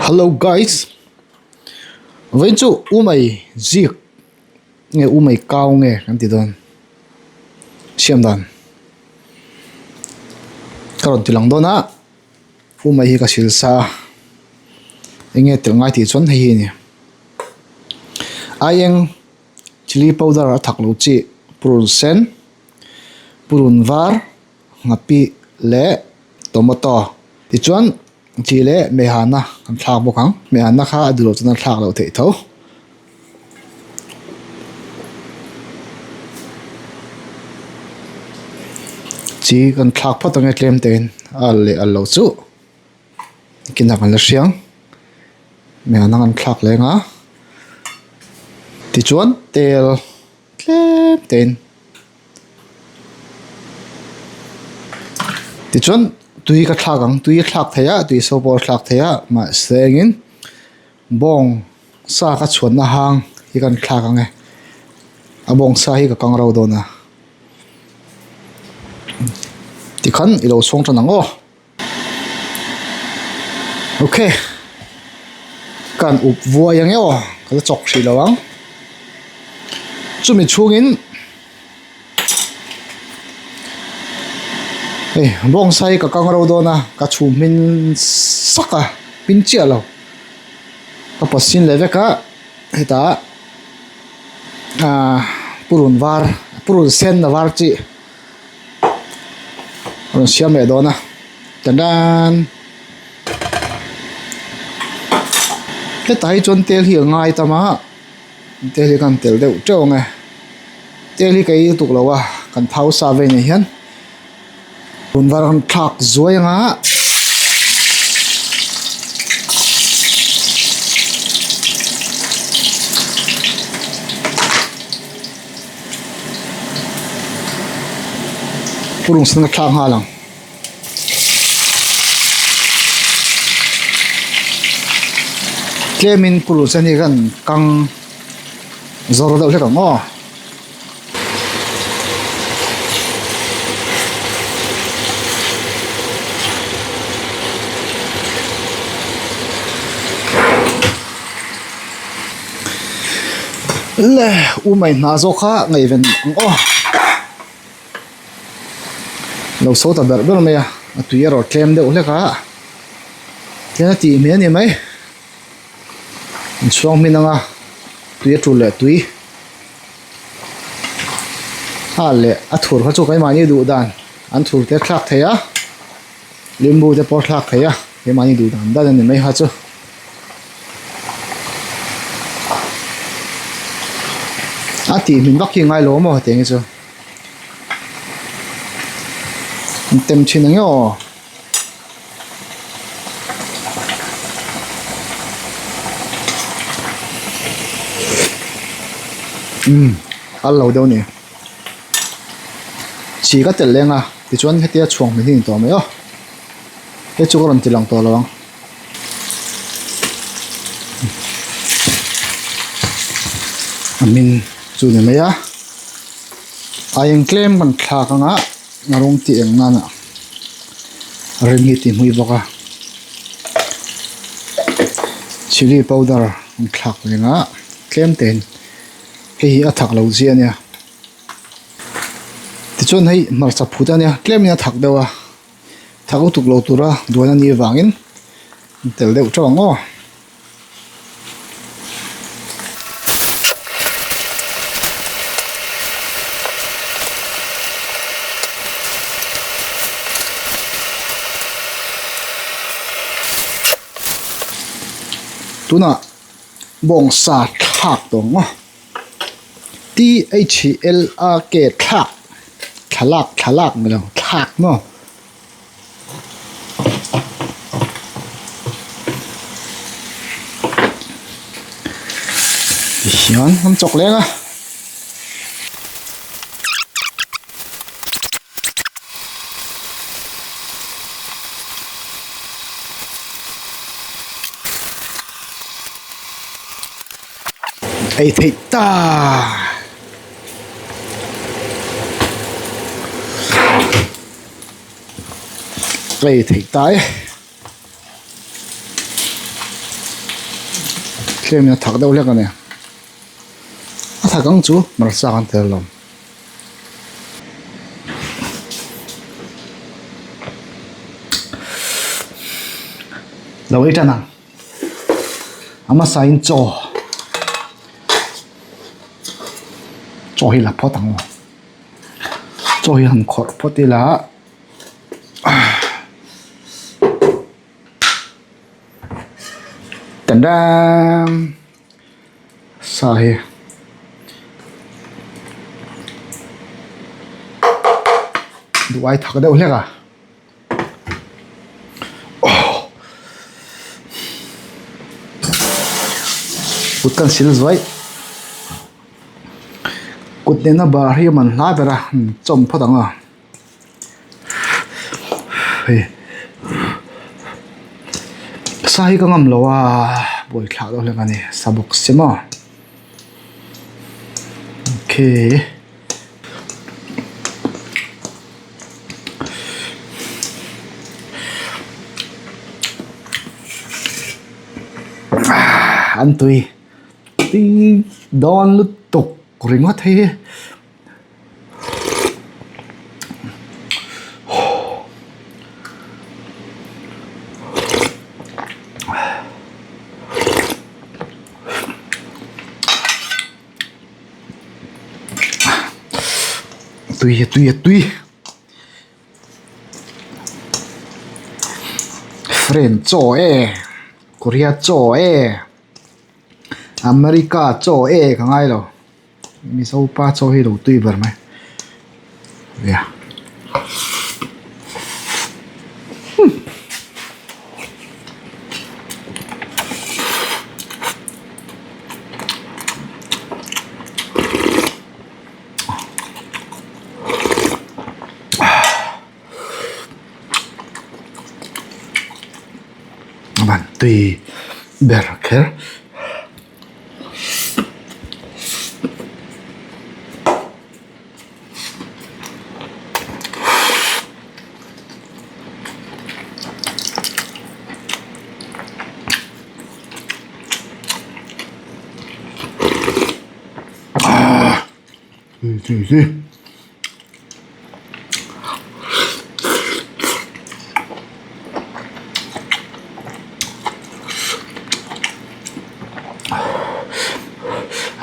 Hello guys vawiin chu u mai zik nge u mai kau nge kan ti dawn siam dan ka rawn ti lang dawn a u mai hi ka sil sa a eng nge telh ngai tih chuan hei hi a ni aieng chilli powder a thak loh chi purun sen purun var nghapih leh tomato tichuan chi leh mehana kan thlak bawk ang mehana kha a duh loh chuan a thlak loh theih tho. Chi kan thlak phawt ang e tlem te in a al leh al loh chu kinah kan la hriang mehana kan thlak leng a tichuan tel tlem te in. Tichuan tui ka thlak ang tui a thlak theih a tui so pawh a thlak theih a mahse engin bawng sa ka chhuanna hang hi kan thlak ang e a bawng sa hi ka kang ro dawn a tikhan i lo chhawng tan ang aw. Ok kan up vuai ang e aw ka la chawk hrih lo ang chumi chhungin hei bawngsa hi ka kang ro dawn a ka chhum hmin sak a hmin chiah lo ka pawt sin leh vek a hetah ahh purun var purun sen a var chi. Rawn siam leh dawn a tan tan hetah hi chuan tel hi a ngai tam a tel hi kan telh deuh teuh ang e tel hi ka ei lutuk lo a kan phau sa vel ah hian rawn var an thlak zuai ang a. Purun sen a thlak nghal ang. Tlemin purun sen hi kan kang zawr deuh hlek ang aw. Le u mai hna zawk kha ngaihven ang aw lo so ta ber ber mai a a tui erawh tlem deuh hlek a tlem a tih hmel a ni mai inchhuang hmin anga tui a tul leh tui a leh a thur kha chu keimahni duh dan an thur te a thlak thei a limbu te pawh a thlak thei a keimahni duh dan dan a ni mai kha chu. A tih hmin vak hi a ngai lo maw hetiang hi chu an tem thin ang e aw. Umm a lo deuh a ni chi ka telh leng a tichuan hetia chhuang hmin hi a ni tawh mai aw hei chu ka rawn ti lang tawh lo ang. A hming chu ni mai a a eng tlem kan thlak anga a rawng tih eng nana ring hi tih hmui bawk a chilli powder an thlak reng a tlem te in hei hi a thak lo zia a nia tichuan hei hmarcha phut a nia tlem in a thak deuh a. Thak lutuk lo tura duan a nih avangin an tel deuh teuh ang aw. Tunah bawngsa thlak tawh ang aw. T H L A K thlak thlalak thlalak ni lo thlak maw. Tihian an chawk leng a. Ei theih ta. Ei theih ta e. Tlemin a thak deuh hlek a ni. A thak ang chu hmarcha kan tel lo. Lo ei tan ang. A hmasa in chaw. Chaw hi la phawt ang aw. Chaw hi han khawrh phawt ila. Tadam! Sa hi duh ai thak deuh hlek a. Kut kan sil zuai. Kut nena bar hi a man hla ber a, chawm phawt ang a. Hei sa hi ka ngam lo a buai thlak deuh hlek a ni sa bawk si maw okay. An tui tui dawn lutuk ringawt hei hi. Tui a tui a tui friend chaw e korea chaw e america chaw e ka ngai lo. Mizo pa chaw hi lo tui ber mai nia. A ban tui ber kher.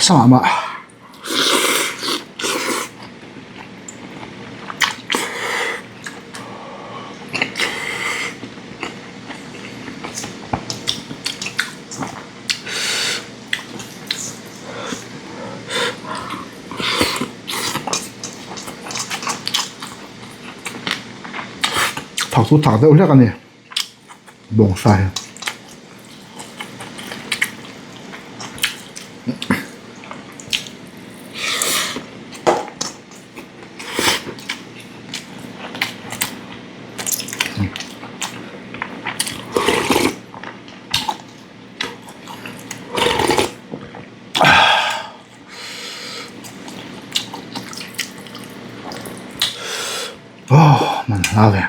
Sama mah. Thak chu thak deuh hlek a ni bawngsa hi. Aw man hla ve.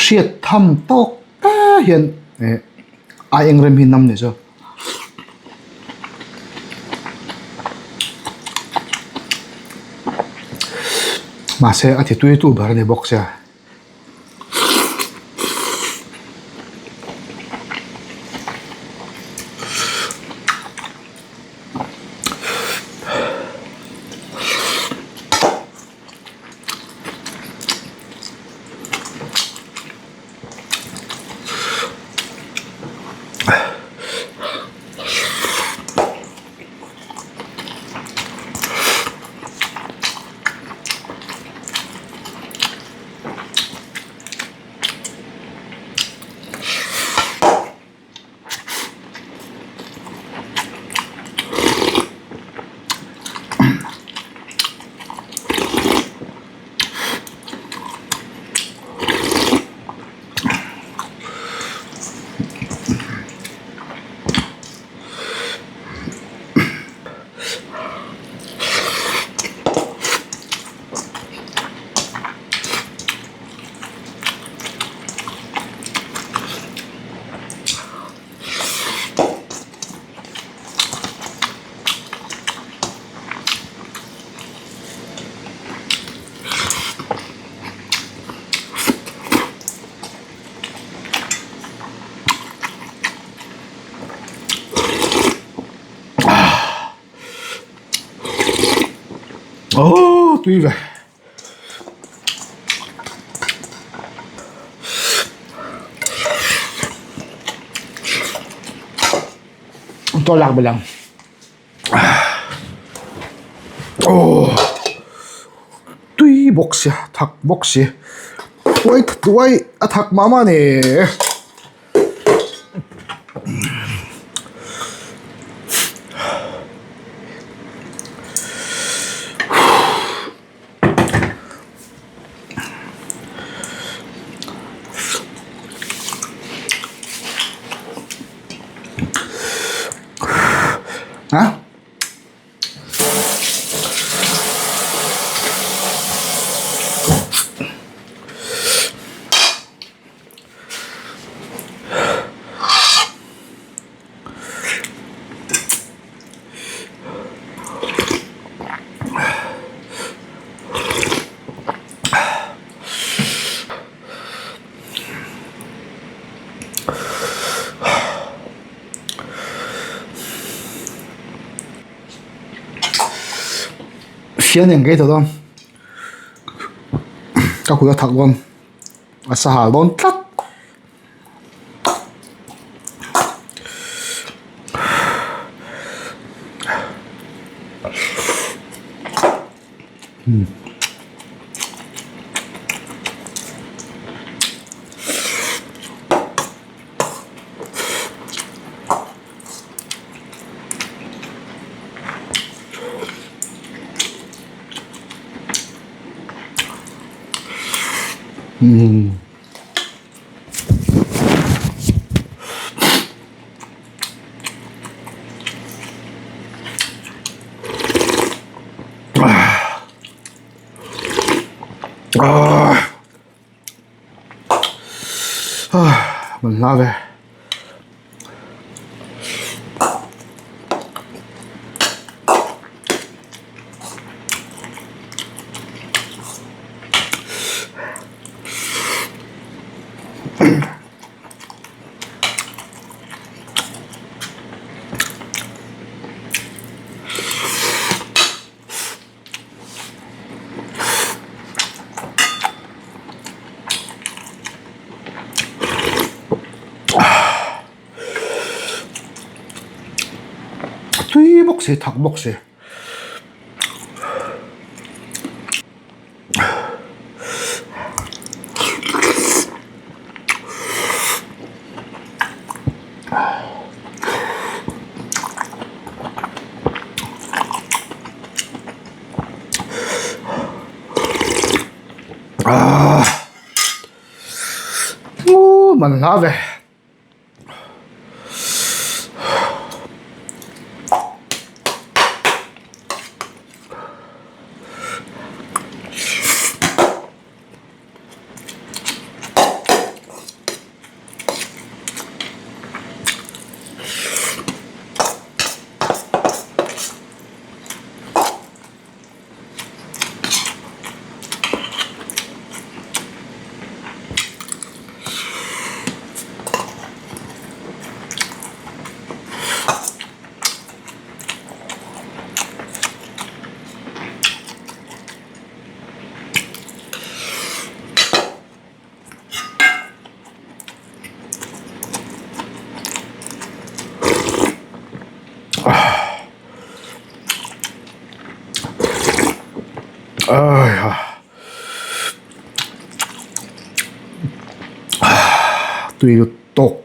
Hriat tham tawk ta hian eh a eng rem hi nam ni chu. Mahse a ti tui tu ber a ni bawk sia. Aww tui ve. Tawh lak belh ang. Aww tui bawk sia thak bawk si tuai tuai a thak mah mah a ni. A Fian eng ka ei tawh dawn ka kut a thak dawn. A sahal dawn tlat. Umm. Ah. Ah, man hla ve. A tui bawk si thak bawk si. Aaa umm man hla ve. Tui lut tawk.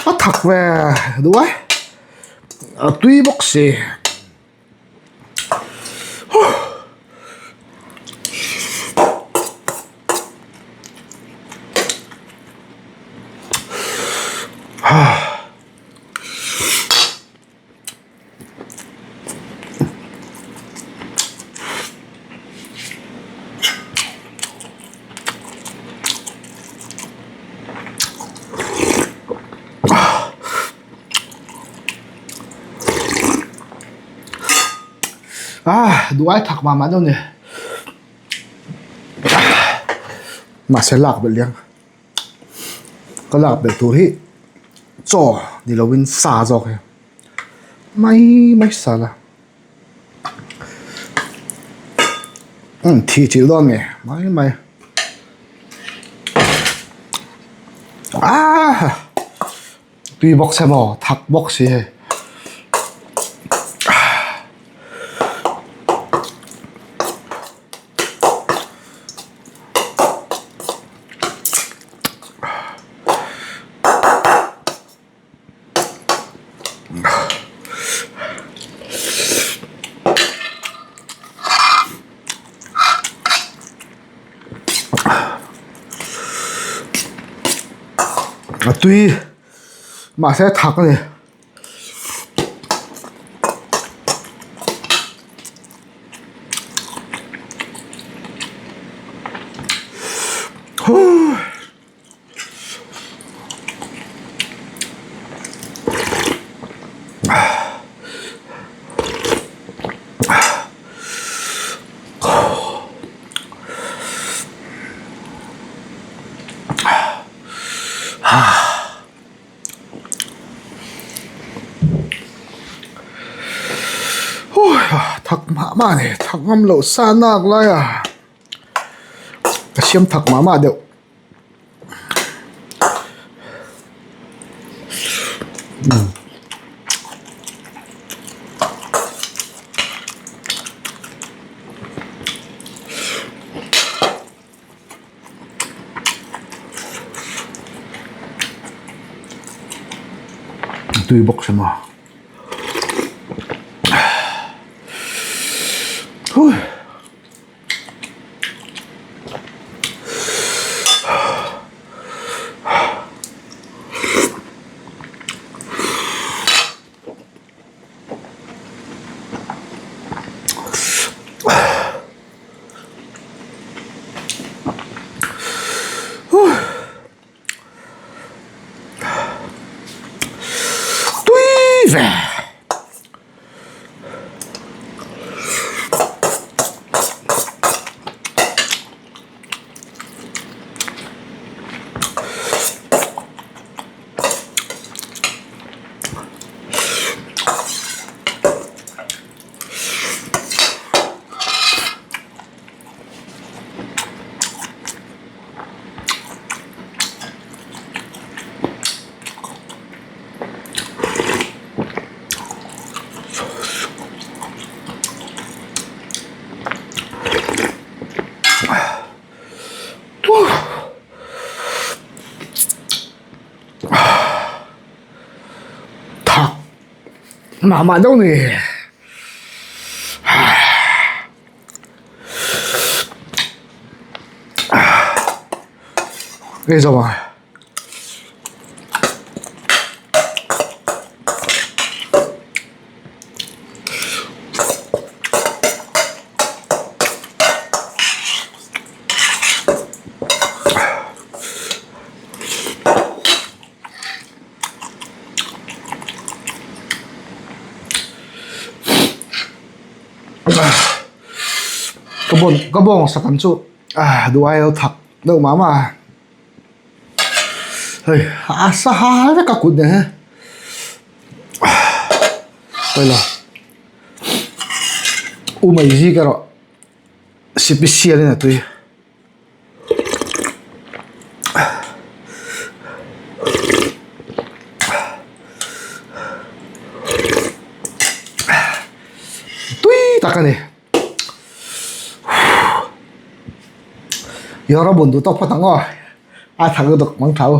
A thak ve duh a a tui bawk si. Ah duh ai thak mah mah deuh a ni. Mahse lak belh liang ka lak belh tur hi chaw ni lovin sa zawk hi mai mai sa la umm thih chilh dawn nge mai mai ah tui bawk se maw thak bawk si hei. A tui mahse a thak a ni. Thak mah mah a ni thak ngam loh sa nak lai a ka siam thak mah mah deuh. Tui bawk si maw. Tui ve. Thak mah mah deuh ni. Ei zawk ang. Ka bawn ka bawng sak ang chu ah duh ai lo thak deuh mah mah a hei a sa ha vek a kut nen hian pawilo u mai zik erawh sipisial in a tui. Tui tak a ni. Yawra bun duh tawk phawt ang aw. A thak lutuk mang tha u.